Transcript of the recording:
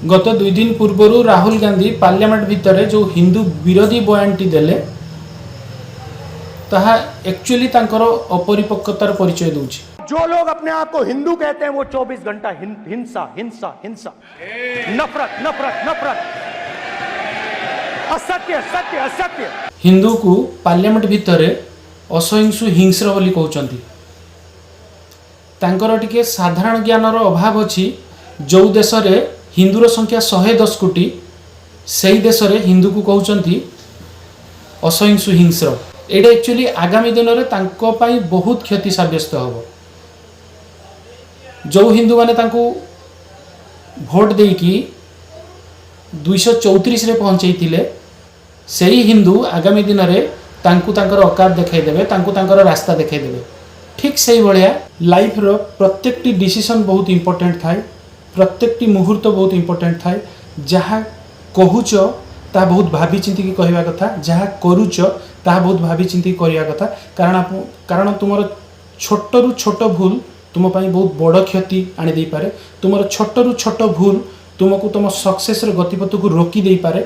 ଗତ 2 ଦିନ ପୂର୍ବରୁ ରାହୁଲ ଗାନ୍ଧୀ ପାର୍ଲାମେଣ୍ଟ ଭିତରେ ଯେଉଁ ହିନ୍ଦୁ ବିରୋଧୀ ବୟାନଟି ଦେଲେ, ତାହା ଆକ୍ଚୁଆଲି ତାଙ୍କର ଅପରିପକ୍ୱତାର ପରିଚୟ ଦେଉଛି। जो लोग अपने आप को हिंदू कहते हैं, वो 24 घंटा हिंसा, हिंसा, हिंसा, नफरत, नफरत, नफरत, असत्य, सत्य, असत्य। ହିନ୍ଦୁକୁ ପାର୍ଲାମେଣ୍ଟ ଭିତରେ ଅସହିଷ୍ଣୁ ହିଂସ୍ର ବୋଲି କହୁଛନ୍ତି। ତାଙ୍କର ଟିକେ ସାଧାରଣ ଜ୍ଞାନର ଅଭାବ ଅଛି। ଯେଉଁ ଦେଶରେ ହିନ୍ଦୁର ସଂଖ୍ୟା 110 କୋଟି, ସେଇ ଦେଶରେ ହିନ୍ଦୁକୁ କହୁଛନ୍ତି ଅସହିଷ୍ଣୁ ହିଂସ୍ର। ଏଇଟା ଆକ୍ଚୁଆଲି ଆଗାମୀ ଦିନରେ ତାଙ୍କ ପାଇଁ ବହୁତ କ୍ଷତି ସାବ୍ୟସ୍ତ ହେବ। ଯେଉଁ ହିନ୍ଦୁମାନେ ତାଙ୍କୁ ଭୋଟ ଦେଇକି 234ରେ ପହଞ୍ଚେଇଥିଲେ, ସେଇ ହିନ୍ଦୁ ଆଗାମୀ ଦିନରେ ତାଙ୍କୁ ତାଙ୍କର ଅକାତ ଦେଖାଇଦେବେ, ତାଙ୍କୁ ତାଙ୍କର ରାସ୍ତା ଦେଖାଇଦେବେ। ଠିକ୍ ସେଇଭଳିଆ ଲାଇଫ୍ର ପ୍ରତ୍ୟେକଟି ଡିସିସନ୍ ବହୁତ ଇମ୍ପୋର୍ଟାଣ୍ଟ ଥାଏ, ପ୍ରତ୍ୟେକଟି ମୁହୂର୍ତ୍ତ ବହୁତ ଇମ୍ପୋର୍ଟାଣ୍ଟ ଥାଏ। ଯାହା କହୁଛ, ତାହା ବହୁତ ଭାବି ଚିନ୍ତିକି କହିବା କଥା। ଯାହା କରୁଛ, ତାହା ବହୁତ ଭାବି ଚିନ୍ତିକି କରିବା କଥା। କାରଣ ତୁମର ଛୋଟରୁ ଛୋଟ ଭୁଲ ତୁମ ପାଇଁ ବହୁତ ବଡ଼ କ୍ଷତି ଆଣିଦେଇପାରେ। ତୁମର ଛୋଟରୁ ଛୋଟ ଭୁଲ ତୁମକୁ ତୁମ ସକ୍ସେସ୍ର ଗତିପଥକୁ ରୋକି ଦେଇପାରେ।